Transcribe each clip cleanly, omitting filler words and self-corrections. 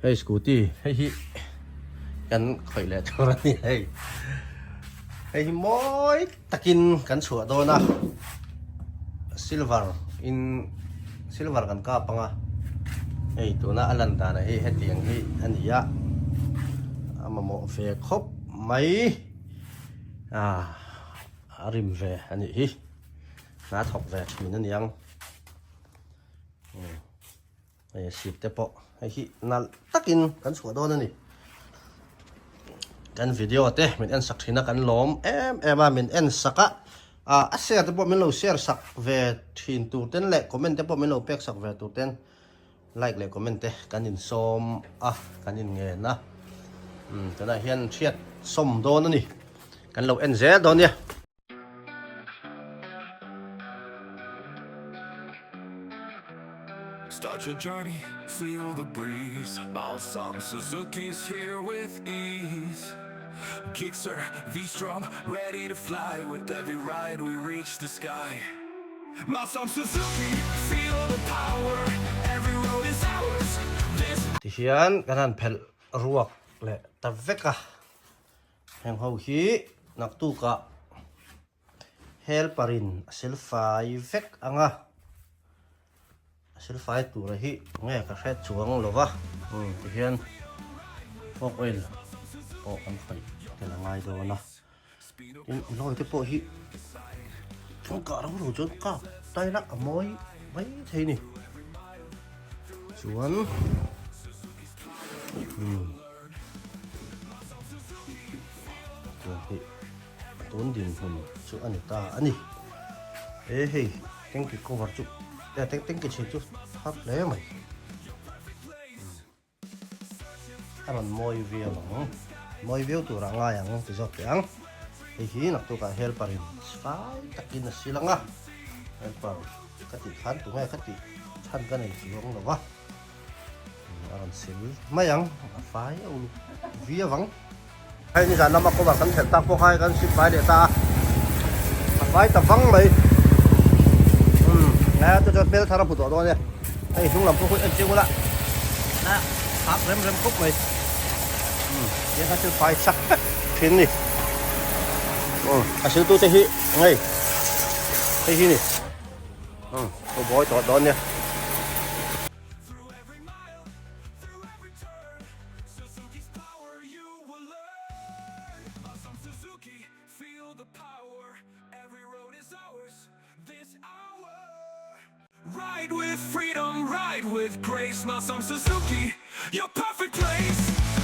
Hei scooty hei hi kan khawih leh tur a ni hei. Hei hi mawi takin kan chhuah dawn a silver in silver kan kap anga hei tuna a lan dan ah hi hetiang hi a ni a a mamawh ve khawp mai ah a rim ve a nih hi hna thawk ve thin a niang. Hei sip te pawh hei hi nalh takin kan chhuah dawn a ni. Kan video te min en sak thin a kan lawm em em a min en sak a ah a share te pawh min lo share sak ve thin tur ten leh comment te pawh min lo pek sak ve tur ten like leh comment te kan in sawm a kan in ngen a umm tunah hian hriat sawm dawn a ni kan lo en zel dawn nia. Start your journey, feel the breeze Malsawm Suzuki's here with ease Gixxer, V-Strom, ready to fly With every ride we reach the sky Malsawm Suzuki, feel the power Every road is ours This Tihian kan han phelh ruak leh ta vek a. Heng ho hi naktukah helper in a silfai vek ang a, a silfai tura hi nge ka hre chuang lo va, umm tihian fork oil pawh kan khawih tel a ngai dawn a, tin lawi te pawh hi thil kah ro ro chuan kap tai la a mawi mai thei a ni chuan umm. Tun hi tun dinhmun chu a ni ta a ni. E hei tanky cover chu e tanky chhin chu thar hle mai. A rawn mawi viau ang. Mawi viau turah ngai ang ti zawk teh ang. Hei hi naktukah helper in fai takin a sil ang a. Helper ka tih khan tunge ka tih chhan ka nei chuang lo va. A rawn sil mai ang, a fai a uluk viau ang. Hei nizan lama cover kan thelh tak pawh kha hei kan sil fai leh ta a, a fai ta vang mai. Umm he chu chuan hmel thar a hmu tawh dawn e, hei hnung lam pawh khu en chiang ula a thak rem rem khawp mai. Umm tiang kha sil fai chak vek thin ni. Umm a sil tute hi hei hei hi ni. Umm ka buai tawh dawn nia. Ride with freedom, ride with grace Malsawm Suzuki, your perfect place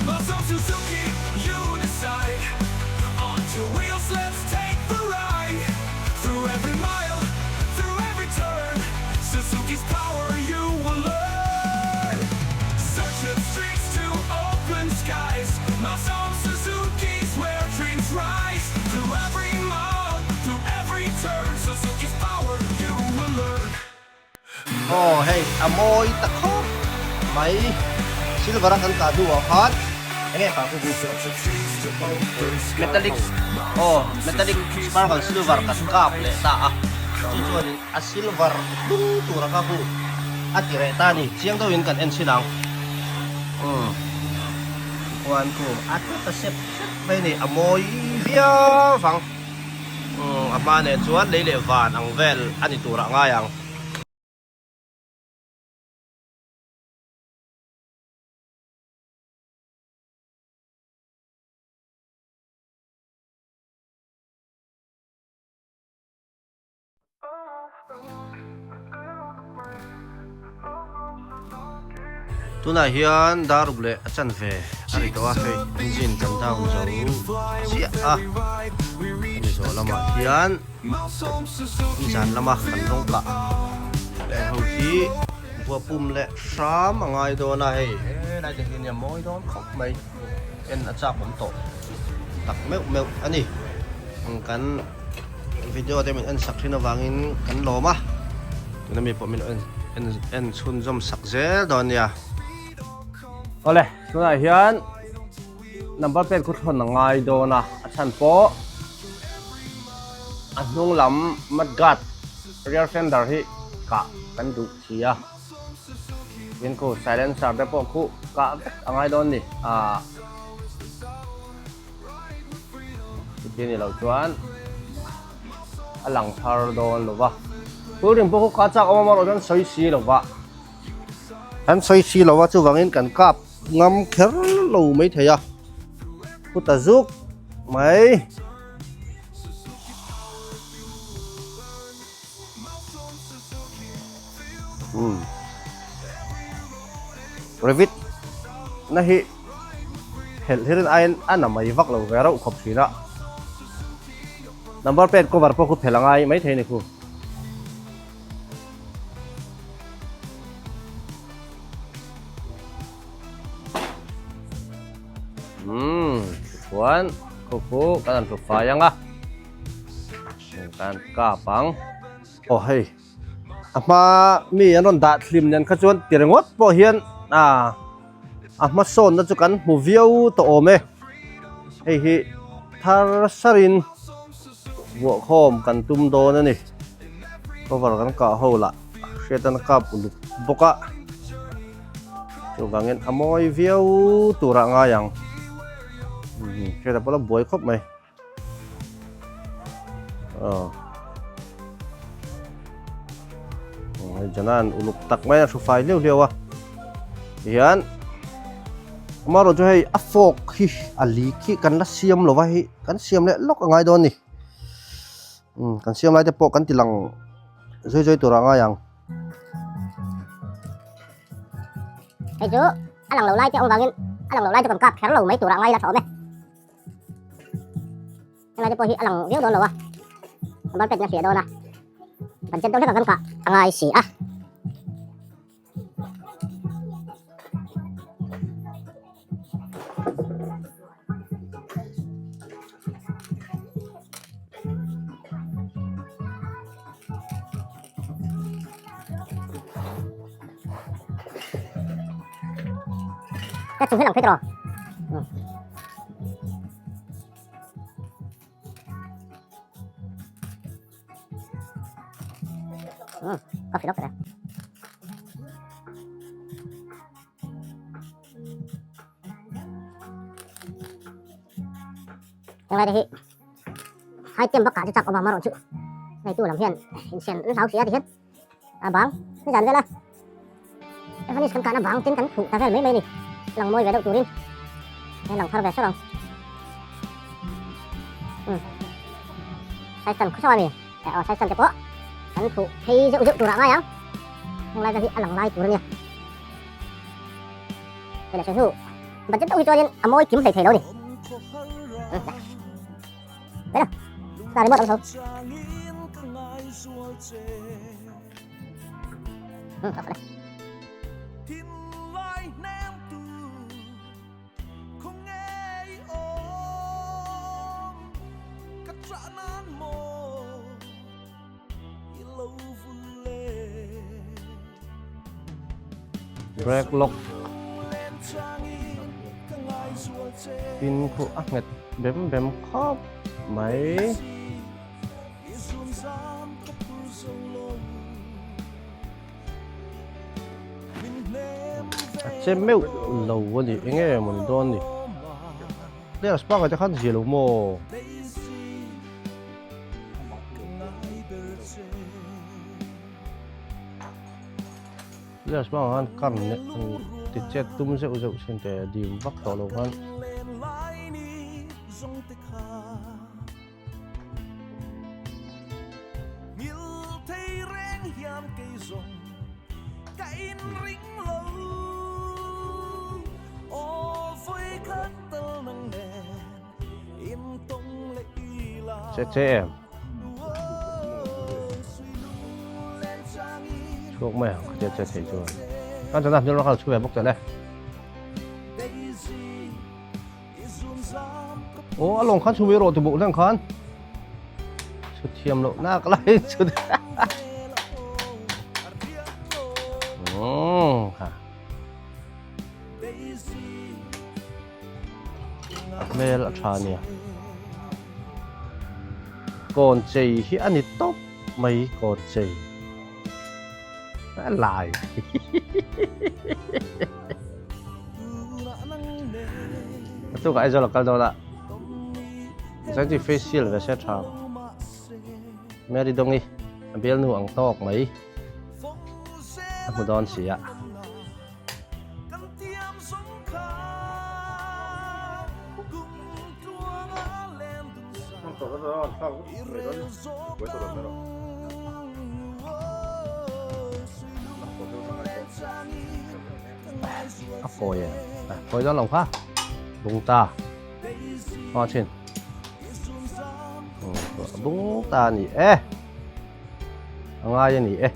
Malsawm Suzuki, you decide On two wheels, let's take the ride Through every mile, through every turn Suzuki's power you will learn Search the streets to open skies Malsawm Suzuki's where dreams rise Through every mile, through every turn Suzuki's power you will learn Aw hei a mawi ta khawp mai silver a kan kah hnuah khan enge kah khu metallic aw metallic sparkle silver kan kap leh ta a chu chuanin a silver hnung tura kha hu a ti reh ta a ni chiang deuhin kan en chhin ang umm khuan khu a tla ta sep sep mai a ni a mawi viau vang. Umm a hma nen chuan lei leh van ang vel a ni turah ngai ang. Tunah hian dar ruk leh a chanve a ri tawh a, hei engine kan down zo chiah a, hemi zawh lamah hian nizan lama kan rawng kah heng ho hi bua pum leh hram a ngai dawn a, hei helai te hi nia mawi dawn khawp mai en a chak awm tawh tak meuh meuh a ni kan. Video te min en sak thin avangin kan lawm a, tuna mi pawh min en en en chhunzawm sak zel dawn nia. Awle, tunah hian number plate khu thlawn a ngai dawn a, a chhan pawh a hnung lam mud guard rear fender hi kah kan duh si a, tin khu silencer te pawh khu kah vek a ngai dawn ni ah chuti ni loh chuan a lang thar dawn lo va cool drink pawh khu kah chak awm erawh chuan sawi si lo va an sawi si lo va chuvangin kan kap ngam kher lo mai thei a kut a zuk mai. Umm Revit na hi phelh hi rin aiin a na mai vak lo ve reuh khawp thin a number plate cover pawh khu phelh a ngai maithei a ni khu. Umm tichuan khu khu kan han hlu fai ang a kan kap ang aw hei a hma mi an rawn dah thlim nen kha chuan ti ringawt pawh hian ah a hmasawnna chu kan hmu viau tawh awm e hei hi thar sarin vuah khawm kan tum dawn a ni cover kan kah ho lah hriat an kap uluk bawk a chuvangin a mawi viau turah ngai ang hriat a pawh la buai khawp mai. Aw hei Janan uluk tak mai a hru fai hliau hliau a tihian amaherawh chu hei a fork hi a li khi kan la siam lo va hei kan siam leh lawk a ngai dawn a ni umm kan siam lai te pawh kan ti lang zui zui tur a ngai ang. Hei chu a lang lo lai te awm vangin a lang lo lai chu kan kap kher lo mai tur a ngai la tha awm e. Helai te pawh hi a lang viau dawn lo a, number plate in a hriah dawn a, budget deuh hlek a kan kah a ngai si a. Ka chung hi lang phei tawh Ừ, có phải lốc rồi. Heng lai te hi hai tem bakah chu chak awm amarawh chu hei tu lam hian insiam an hlau si a ti hian a bang ni zan vel a Evanis kan kahna bang tin kan khuh ta vel mai mai ni lang mawi ve deuh turin hei lang thar ve sawr ang um saisan khaw saw a mi aw saisan te pawh kan khuh phei zeuh zeuh turah ngai ang heng lai vel hi a lang lai tur a nia hei leh sawi hnu Budget deuh hi chuanin a mawi kim hlei thei lo ni. Vela, ta remote ang tho. Ka fale. Brake lock pin khu a nghet bem bem khawp mai. A che meuh lo a ni eng nge maw ni dawn ni. Clear spark ah te khan zia lo maw? Clear spark ah khan kar leh ti chet tum zeuh zeuh sin teh dim vak tawh lo khan. Che che em chhuak mai ang che che thei chuan kan chana hmel rawng kha chhu ve bawk tel e aw a lawng khan chhu mai rawh ti bawk hleng khan chhu thiam loh nak lai chhu kha A hmel a tha nia. Kawn chei hi a ni tawp mai kawn chei. A lai. Naktukah Aizawl a kal dawn a, Zaitui facial ve se tha. Mary Dongi a bialnu ang tawk mai a hmu dawn si a. A kawi e a kawi dawn lo kha bung ta aw thin bung ta a ni e a ngai a ni e.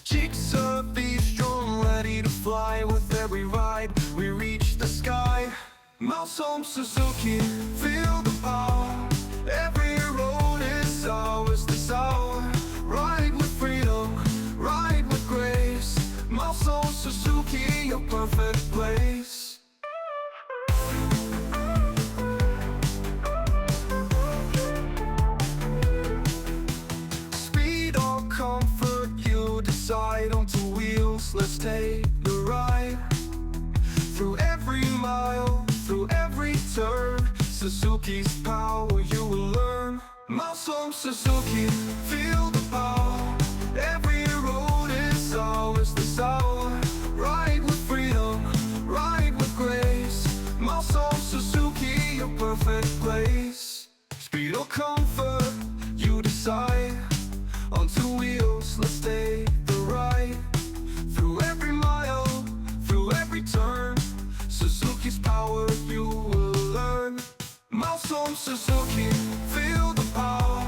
Cheeks of be strong, ready to fly with every ride. We reach the sky. Malsawm Suzuki, feel the power. Every road is ours this hour. Ride with freedom, ride with grace. Malsawm Suzuki, your perfect place. Speed or comfort, you decide. On two wheels, let's take the ride. Through every mile, through every turn, Suzuki's power you will learn. Malsawm Suzuki, feel the power. Every road is ours this hour. Ride with freedom, ride with grace. Malsawm Suzuki, your perfect place. Speed or comfort, you decide. On two wheels, let's take the ride. Through every mile, through every turn, Suzuki's power you will learn. Malsawm Suzuki, feel the power.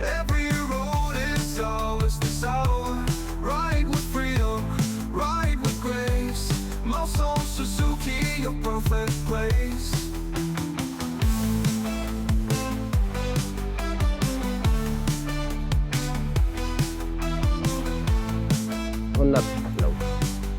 Every road is ours this hour. Ride with freedom, ride with grace. Malsawm Suzuki, your perfect place. Nat lo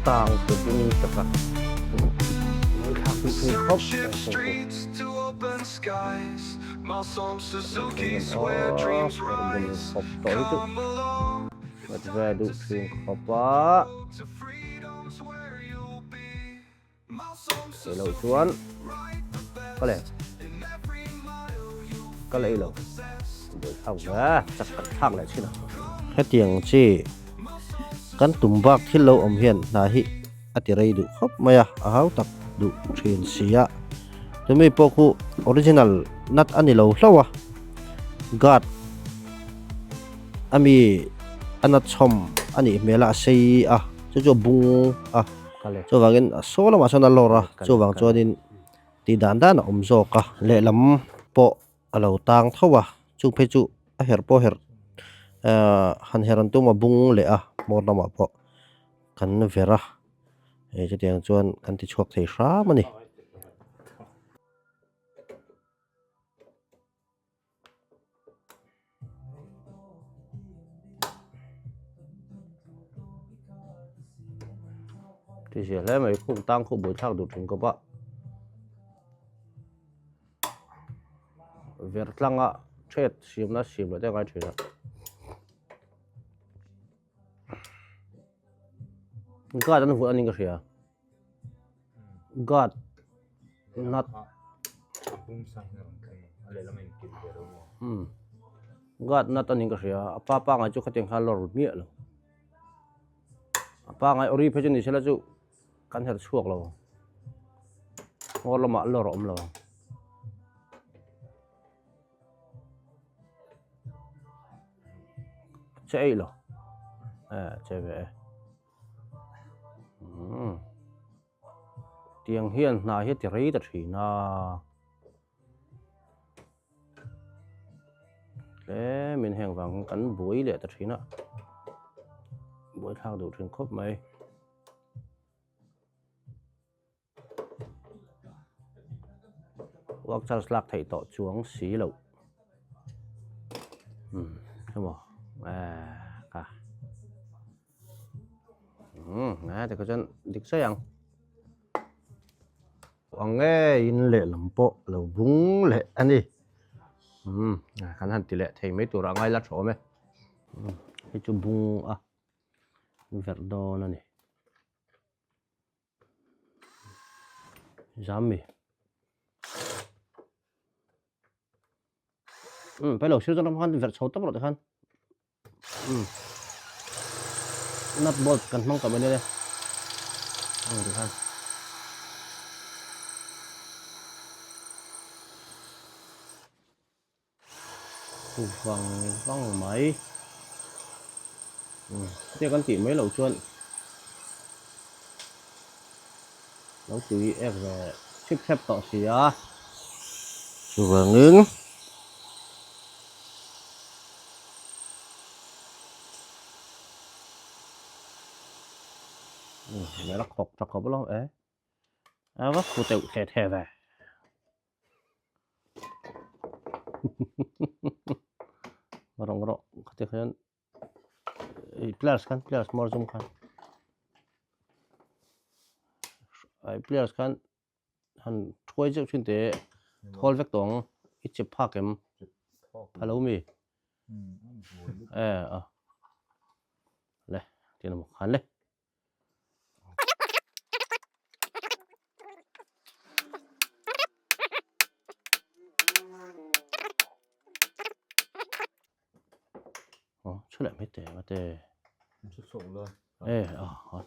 tang turin taka thlak duh thei khawp Ship streets to open skies. Malsawm Suzuki's where dreams rise. Come along, Nat ve duh thin khawp a. to freedom's where you'll be. Malsawm Ei loh chuan Ride the ka le best in every mile you ka lei lo buai thlak ve chak tak thlak leh thin a. Hetiang chi kan tum bak thil lo awm hian hna hi a ti rei duh khawp mai a, a hau tak duh thin si a. Tumi pawh khu original nut a ni lo hlauh a, guard a mi a nut chhawm a nih hmel a, a sei a. Chu chu a bung a, chuvangin saw lamah sawn a lawr a, chuvang chuanin tih dan dan a awm zawk a, lehlam pawh a lo tang tho a, chung phei chu a herh pawh herh ahh han herh an tum a bung leh a hmawr lamah pawh kan ver a, hei chutiang chuan kan ti chhuak thei hram a ni. Ti zia hle mai khum tang khu buai thlak duh thin khawp a ver tlanga thret siamna siam leh te a ngai thin a. Guard an vuah a ni ka hria. Guard nut guard nut a ni ka hria a pa pangai chu khatiang khan a lawr miah lo a pangai ori phei chu ni sela chu kan herh chhuak lo hmawr lamah lawr a awm lo. Che eih lo eh che ve e. Tiang hian hna hi a ti rei ta thin a. Tlemin heng vang hian kan buai leh ta thin a. Buai thlak duh thin khawp mai. Work charge lak theih tawh chuang si loh. Umm hemaw eh ka umm ngai te kha chuan dik sawi ang. Ang ngeiin lehlam pawh a lo bung leh a ni. Umm kan han ti leh thei mai turah ngai la tha awm e. Umm hei chu bung a verh dawn a ni. Zam mi. Um pelo sir chuan khan verh chho tawp rawh tikhan. Um nut bolt kan hmang tawh mai nia. Um tikhan. Vang vang mai. Um tia kan tih mai loh chuan lo tui ek ve chip chep tawh si a. Chuvangin um mela khawk tha khawp alawm e. A va khu teuh the the ve. Rawng rawh khati khian ih players khan players hmawr zum khan ai players khan han thuai zeuh thin teh thawl vek tawh ang i chep phak em phalo mi eh a le tin a khan le. Chu leh mai teh a te. Chu sawk la. E a a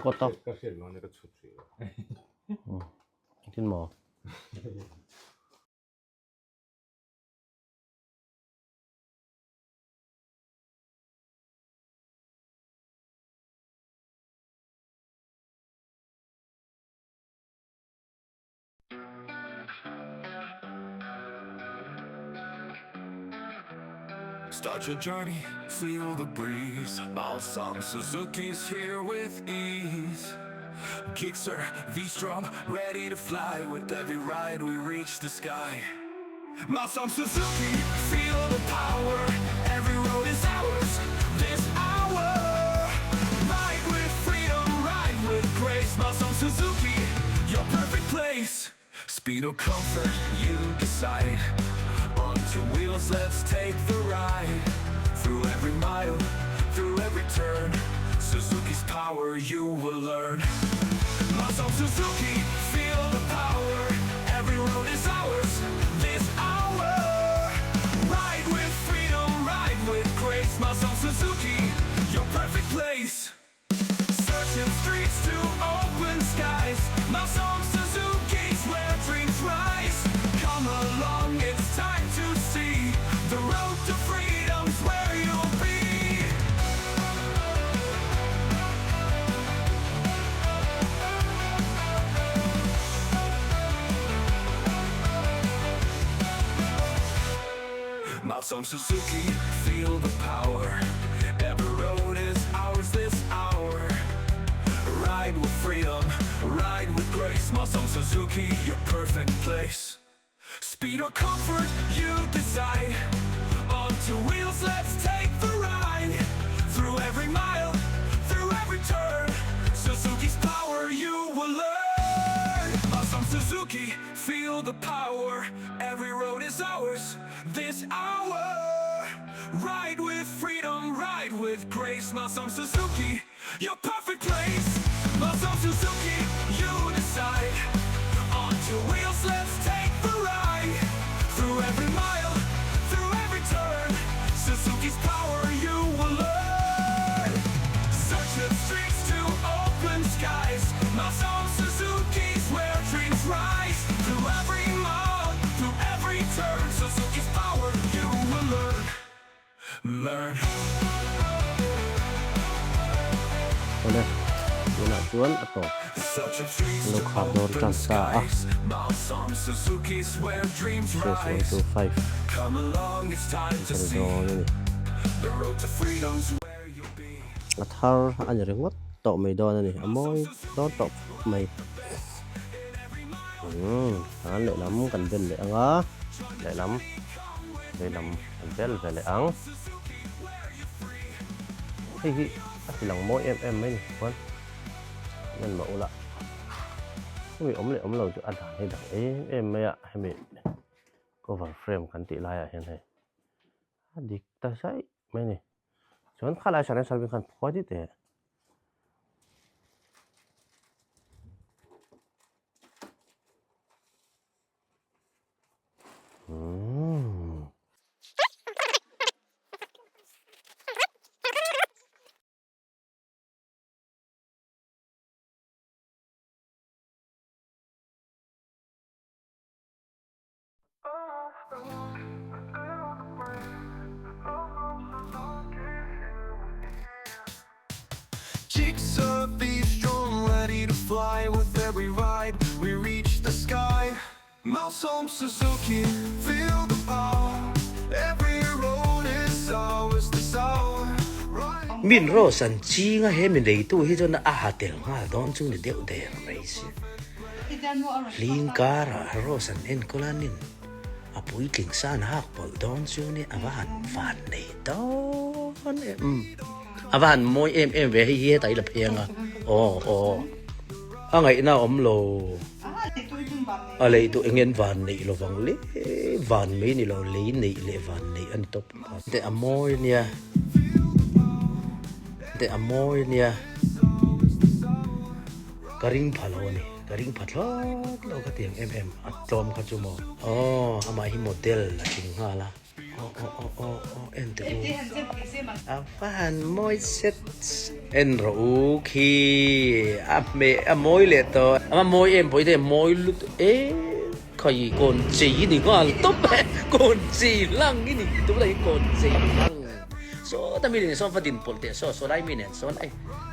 kawt a. Ka hriat lo ania ka chhut hrih lo. Engtin maw? Start your journey, feel the breeze Malsawm Suzuki's here with ease Gixxer, V-Strom, ready to fly With every ride we reach the sky Malsawm Suzuki, feel the power Every road is ours, this hour Ride with freedom, ride with grace Malsawm Suzuki, your perfect place Speed or comfort, you decide On two wheels, let's take the ride Through every mile, through every turn Suzuki's power you will learn Malsawm Suzuki, feel the power Every road is ours, this hour Ride with freedom, ride with grace Malsawm Suzuki, your perfect place Searching streets to open skies Malsawm Suzuki's where dreams rise Come along, it's time to see The road to freedom's where you'll be. Malsawm Suzuki, feel the power Every road is ours this hour Ride with freedom, ride with grace Malsawm Suzuki, your perfect place Speed or comfort, you decide On two wheels, let's take the ride Through every mile, through every turn Suzuki's power you will learn Malsawm Suzuki, feel the power Every road is ours, this hour Ride with freedom, ride with grace Malsawm Suzuki, your perfect place Malsawm Suzuki, you decide On two wheels, let's take the ride Through every mile, through every turn Suzuki's power you will learn Search the streets to open skies Malsawm Suzuki's where dreams rise Through every mile, through every turn Suzuki's power you will learn Learn. Awle tunah chuan a tawp lo khar dawn tan ta a six one two five a ni dawn a ni a thar a ni ringawt tawh mai dawn a ni a mawi dawn tawh khawp mai umm tan lehlam kan bel leh ang a lehlam veilam kan bel ve leh ang hei hi a ti lang mawi em em mai ni chuan en mah ula hemi awm leh awm lo chu a dan hi dang em em mai a hemi cover frame kan tih laiah hian hei a dik ta zaih mai a ni chuan khalai sawn hian salvin khan phuai dit eh. Umm. Gixxer be strong, ready to fly with every ride we reach the sky Malsawm Suzuki, feel the power Every road is ours this hour Ride Min rose an ching a he mi neitu hi chuan a ha tel nghal dawn chu ni deuh der mai si. Hling karah rose an enkawl a nin a puitling san hak pawlh dawn chu ni a va han van nei dawn em. A va han mawi em em ve hei hi hetah i la pheng a aw aw a ngaihna a awm lo a lei duh eng nge van neih lovang le van mai ni lo lei neih leh van neih a ni tawp te a mawi ania te a mawi ania ka ring pha lo a ni ka ring pha thlawt lo ka tiang em em a tlawm kha chu maw aw amah hi model a tling nghal a. Aw aw aw aw aw en teh u. A va han mawi set en rawh u khi a hmeh a mawi leh tawh a mawi em pawh i te mawi lut e khai kawn chei i ni nghal tawp e kawn chei lang i ni tunah hi kawn chei lang sawta mi nen sawn va din pawlh teh saw saw lai mi nen sawn e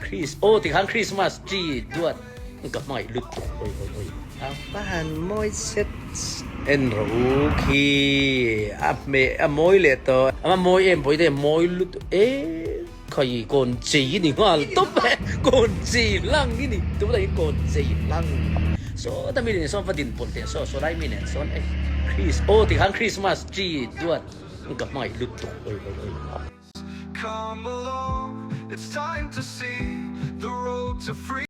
Chris aw tikhan Christmas tree duat Ka hmangaih lut tuk oi oi oi. A va han mawi set en rawh u khi a hmeh a mawi leh tawh a mawi em pawh i te mawi lut e khai kawn chei i ni nghal tawp e kawn chei lang i ni tunah hian kawn chei lang sawta mi nen sawn va din pawlh teh saw saw lai mi nen sawn e Chris aw tikhan Christmas tree duat ka hmangaih lut tuk oi oi oi. Come along, it's time to see the road to freedom.